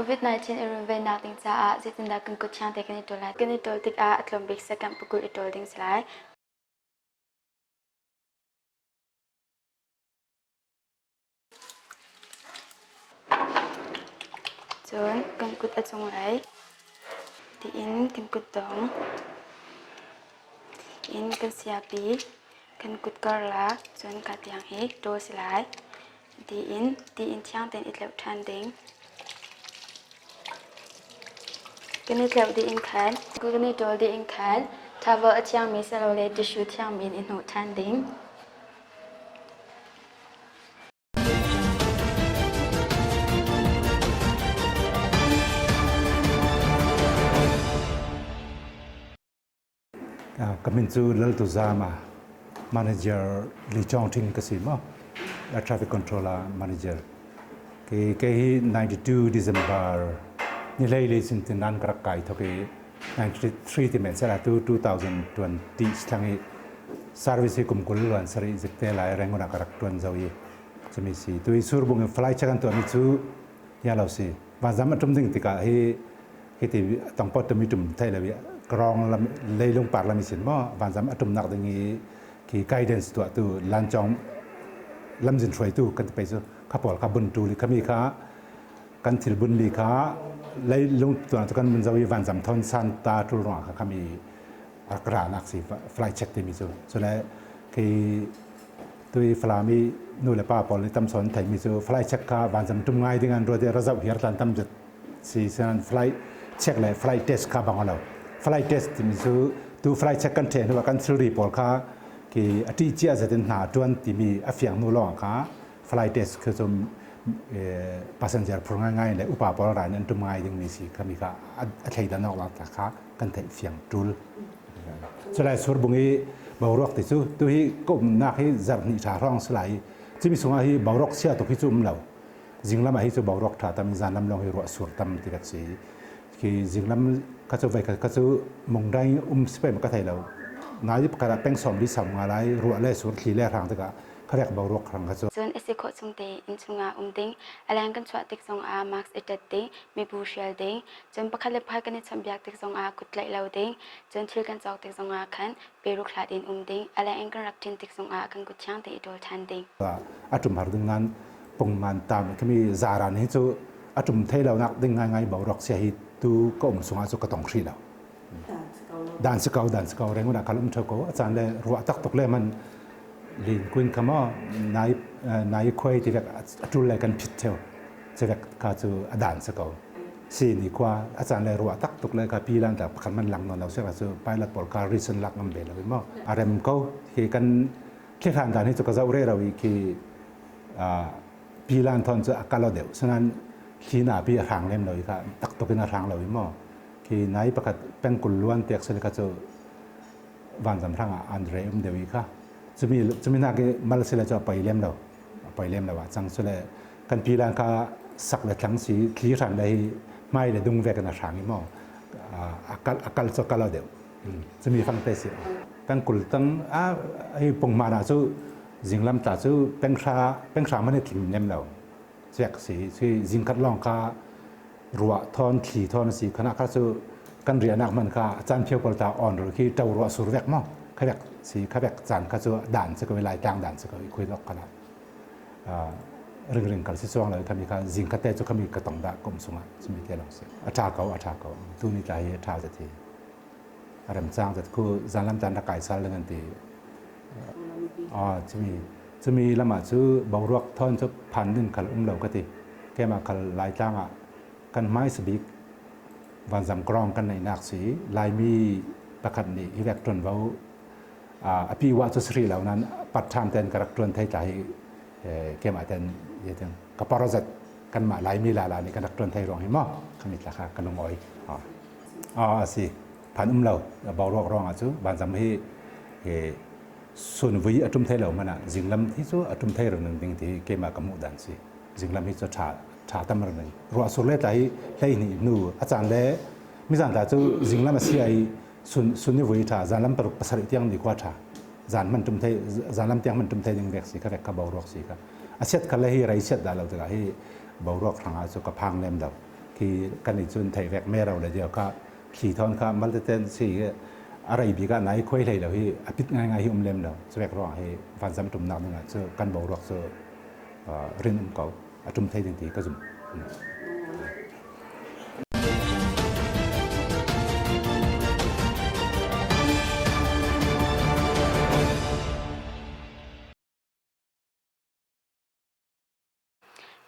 COVID-19 i runvennak ding caah zeitindah kan kut thiang te kan i ṭawl lai? Kan i ṭawl tikah a tlawm bik second pakul i ṭawl ding si lai. Cun kan kut a cunglei tiin kan kutdong in kan siapi kan kut karlak cun ka tiang hi ṭawl si lai. Tiin tiin thiang tein i tleuh ṭhan ding. Kan i tleuh dih in khan kan i ṭawl dih in khan towel a thiangmi silole tissue thiangmi in i hnawh ṭhan ding. Ka min cu Laltu Zama, manager Li Chong Ting ka si mo. Air traffic controller manager. Ke ke hi 92 December ni lei le sin tin nan ka rak kai thok i 93 ti men sera tu 2020 thlang i service hi kum kul luan sari zikte lai Rangoon ah ka rak tuan zo i chumi si tu i surbung in flight check an tuah mi cu ya lo si vanzam atum ding tikah hi hiti tongpot tumi tum thai lo i krong lam leilung par lam sin mo vanzam atum nak ding i ki guidance tuah tu lanchong lamzin hruai tu kan pe chu khapol kha bun tu li khami kha kan thil bun mi kha leilung tuan chu kan mun zo i vanzam thon san ta tul rong kha khami rak ra nak si fly check timi cu cule khi tui Falam i nu le pa pawl nih tam son theimi cu flight check kha vanzam tum ngai ding an ruat i razau hiar tlan tam zet si sinan flight check le flight test kha bang lo flight test timi cu tu flight check kan the hnu kan thilri pawl kha ki a ṭi cia zetin hna ṭuan timi a fiang nu lawng kha flight test khi cu passenger phur ngai ngai le upa pawl rai an tum ngai ding mi si kha mi kha a thleidan awk la kha kan theih fiang ṭul culai surbung i boruak ti cu tu hi ka umnak hi zarh hnih ṭha hrawng si lai cimi sungah hi boruak chia tuk hi cu um lo zinglam ah hi cu boruak ṭha tam zanlam lawng hi ruah sur tam ti vek si khi zinglam ka cu vai ka cu mungdai um si pei ma ka thei lo nai pakhat ah peng som li sam nga lai ruah le sur thli le hrang tikah kharek boruak hrang kha cu Cun a si khawh chung te inn chungah um ding, a leng kan chuah tik zongah mask i ṭet ding, mibu hrial ding, cun pakhat le pakhat kan i chawnhbiak tik zongah kut tlaih lo ding, cun thil kan cawk tik zongah khan peruk hlat in um ding, a leng in kan rak ṭin tik zongah kan kut thiang te i ṭawl ṭhan ding. A ṭum har ding nan pungman tam khimi zaran hi cu a ṭum thei lo nak ding ngai ngai boruak sia hi tu ka um sungah cu ka tong hri lo. Dan si ko dan si ko rengun ah kal um ṭheo ko a caan le ruah tak tuk le man lin kuin kha maw nai nai khuai ti vek a ṭul le kan phit theo cu vek kha cu a dan si ko si ni khua a caan le ruah tak tuk le ka pi lan ta pakhat man lang non lo se cu pilot pawl ka reason lak ngam ve lo mo a rem ko khi kan thli dan hi cu ka zau re ro i khi pi lan thon cu a kalo deuh sanan thli na pi a hrang lem lo i kha tak tuk in a hrang lo i mo khi nai pakhat pengkul luan tek sel ka cu vanzam hrang ah an re um deuh i kha cumi cumi hna khi mal sile cu a poi lem lo a poi lem lo ah cang sule kan pi lan kha sak le thlang si thli hran le hi hmai le dung vek in a hrang i maw a kal cu kal deuh cumi fang te si kan kul tang a hi pungman ah cu zinglam ta cu penghra penghra man i tling lem lo cek si si zingkhat lawng kha ruah thon thli thon si khana kha cu kan rianak man kha caan phio pol ta on ro khi to ruah sur vek mo kha vek si kha vek caan kha cu dan se ko lai tang dan se ko khui lok kana ring ring kal si chuang lo khami kha zing kha te chu khami ka tong da kum sunga chumi te long si a tha ko a tha ko tu ni tla hi a tha zat hi rem chang zat khu zanlam tan ra kai sal ngan ti a chumi chumi lama chu boruak thon chu phan din khal um lo ka ti kema khal lai tlang ah kan hmai sabik vanzam krong kan nei nak si laimi pakhat nih hi vek tuan vo a pi wa chu sri lo nan part time ten ka rak tuan thai tla hi kema ten ye ten ka parozat kan mah laimi la la nih kan rak tuan thai rong hi mo khami tla kha ka lung oi a si phan um lo boruak rong ah cu vanzam hi sun vui atum thai lo mana zinglam hi chu atum thai ro nang ding ti kema ka mu dan si zinglam hi chu tha tha tam ro nang ruah sur le tlai hlei ni nu a caan le mizan ta chu zinglam a si ai sun sun ni vui tha zanlam paruk pasarih tiang ni kwa tha zan man tum thai zanlam tiang man tum thai ding vek si ka rek ka boruak si ka a set kha le hi rai set da lo te hi boruak hranga chu ka phang lem lo. Khi kan i cun thei vek me ro le dio kha thli thon kha mal teten si a rei bik ah nai khuai hlei lo hi a pit ngai ngai hi um lem lo. Cuvek ruang hi vanzam ṭumnak ding ah cu kan boruak cu rin um ko. A ṭum thei ding ti ka zum.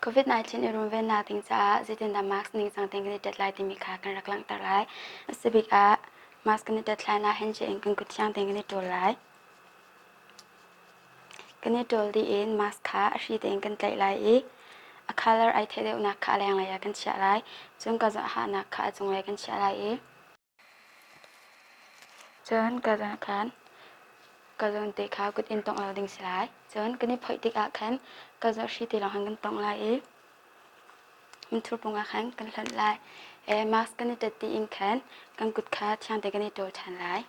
COVID-19 i runvennak ding caah zeitindah mask ningcang tein kan i ṭet lai timi kha kan rak langhter lai. A si bik ah mask kan i ṭet hlan ah handshake in kan kut thiang tein kan i ṭawl lai. Kan i ṭawl dih in mask kha a hri tein kan tlaih lai i a colour ai theih deuhnak kha a lenglei ah kan chiah lai. Cun ka zohhahnak kha a cunglei kan chiah lai i Cun ka zawn khan ka zawn te kha kut in tongh lo ding si lai. Cun kan i phoih tikah khan ka zawn hri te lawng khan kan tongh lai i minthur pung ah khan kan hlonh lai. E, mask kan i ṭet dih in khan kan kut kha thiang te kan i ṭawl ṭhan lai.